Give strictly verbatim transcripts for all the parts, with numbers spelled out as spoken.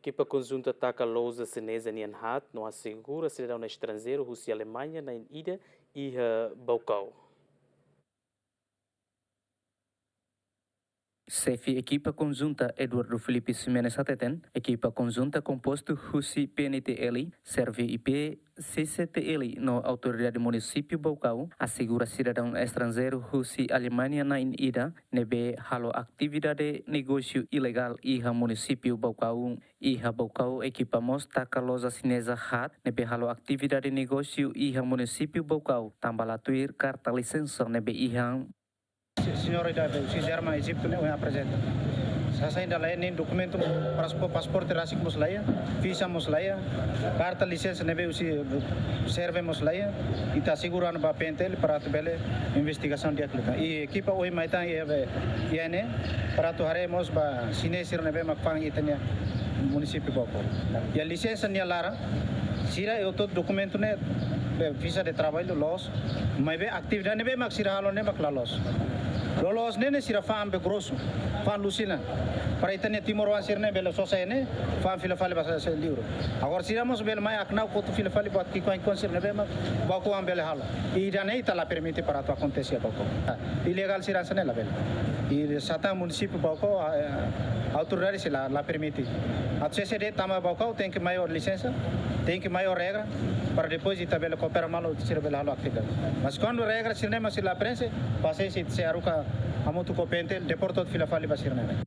Ekipa konjunta taka loja xineza nian haat no asegura sidadaun estranjeiru husi Alemaña na'in ida iha Baucau. Xefe ekipa konjunta Eduardo Filipe Ximenes hateten, ekipa konjunta kompostu husi P N T L, Servi I P, C C T L no Autoridade Munisípiu Baucau asegura sidadaun estranjeiru husi Alemaña na'in ida ne'ebé halo atividade negósiu ilegál iha Munisípiu Baucau. Iha Baucau, ekipa mós taka loja xineza haat ne'ebé halo atividade negósiu iha Munisípiu Baucau, tanba la tuir karta lisensa ne'ebé iha. Señora ida be husi Jerman, Ejitu ne'e ohin aprezenta. Sasán ida la iha, nein dokumentu, paspo-, pasaporte rasik mós la iha, visa mós la iha, karta lisensa ne'ebé husi serve mós la iha. Ita asegura ona ba P N T L para atu bele investigasaun di'ak liután. I ekipa ohin mai tan iha be, iha ne'e, para atu haree mós ba xinés sira ne'ebé mak fa'an iha ita-nia munisípiu Baucau. I lisensa nia laran, sira iha hotu dokumentu ne'e, be visa de trabalho loos, maibé atividade ne'ebé mak sira halo ne'e mak la loos. Loloos ne'e ne'e sira fa'an be grosu, fa'an lusinan. Para ita-nia timoroan sira ne'e bele sosa ne'e, fa'an fila fali ba sasán liur. Agora sira mós bele mai hakna'ak hotu fila fali ba ki'ikoan-ki'ikoan sira ne'ebé mak Baucau bele halo. I ida-ne'e ita la permite para atu akontese iha Baucau. Ah, ilegál sira hanesan ne'e labele. I sasán munisípiu Baucau, ah, eh, autoridade sira la, la permite. Atu C C D tama Baucau tenke mai ho lisensa, tenke mai ho regra, para depois ita bele koopera malu, sira bele halo atividade. Mas kuandu regra sira-ne'e mak sira la prenxe, pasiénsia, ita sei haruka hamutuk ho P N T L, deporta hotu fila fali ba sira-ne'e.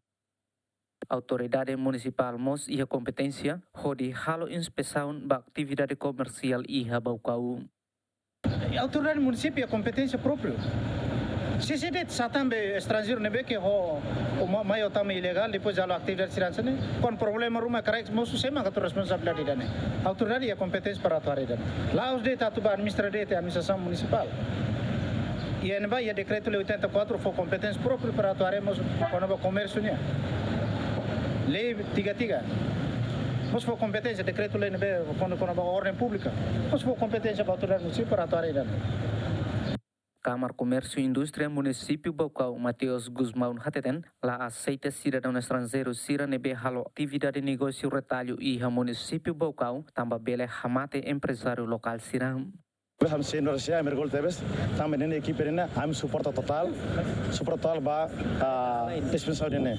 Autoridade Munisipál mós iha kompeténsia hodi halo inspesaun ba atividade komersiál iha Baucau. Autoridade munisípiu iha kompeténsia própriu. Se se det sasán be estranjeiru ne'ebé ke ho, ho ma-, mai ho tama ilegál, depois halo atividade sira hanesan ne'e, kuandu problema ruma karik mosu, sé mak atu responsabilidade ida-ne'e? Autoridade iha kompeténsia para atu haree ida-ne'e. La'ós de'it atu ba administra de'it administrasaun munisipál. I ne'ebá iha dekretu-lei oitenta e quatro fó kompeténsia própriu para atu haree mós kona-ba komérsiu nian. Lei tiga tiga. Mós fó kompeténsia, dekretu-lei ne'ebé kona, kona-ba orden públika. Mós fó kompeténsia ba autoridade munisípiu para atu haree ida-ne'e. Kámara Komérsiu Indústria Munisípiu Baucau, Mateus Gusmão hateten, la aseita sidadaun estranjeiru sira ne'ebé halo atividade negósiu retallu iha Munisípiu Baucau, tanba bele hamate emprezáriu lokál sira. Ami sei no rese, ami orgullu tebes, tanba ne'e ekipa ne'e, ami suporta totál, suporta totál ba, ah, inspesaun ne'e.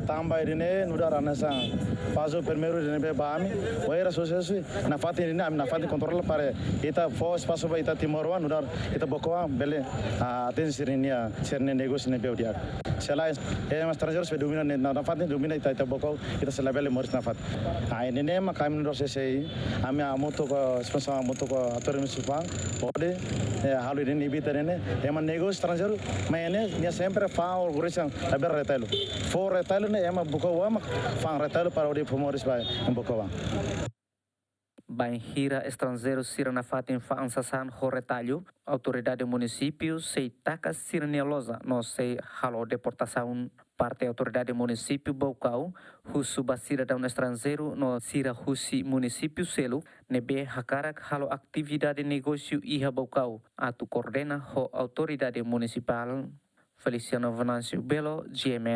Tanba ne'e, nu'udar hanesan faze primeiru ne'ebé ba ami, wainhira susesu, nafatin ne'e, ami nafatin kontrola para ita fó espasu ba ita timoroan, nu'udar ita Baucauan, bele, ah, atinje sira-nia, sira-nia negósiu ne'ebé di'ak. Se lae, eh, mas estranjeiru sei domina ne'e, na, nafatin domina ita, ita Baucau, ita sei labele moris nafatin. Ah, ne'e mak ami nu'udar C C I, ami hamutuk ho, responsavel hamutuk ho autoridade munisipál, hodi, eh, halo ne'e evita ne'e, ema negósiu estranjeiru, mai ne'e, nia sempre fa'an obrigasaun, labele retallu. Fó retallu ne'e, ema Baucauan mak fa'an retallu para hodi fó moris ba, ema Baucauan. Bainhira estranjeiru sira nafatin fa'an sasán ho retallu, autoridade munisípiu sei taka sira-nia loja no sei halo deportasaun. Parte autoridade munisípiu Baucau husu ba sidadaun estranjeiru no sira husi munisípiu seluk ne'ebé hakarak halo atividade negósiu iha Baucau atu koordena ho autoridade munisipál. Feliciano Venâncio Belo, G M N.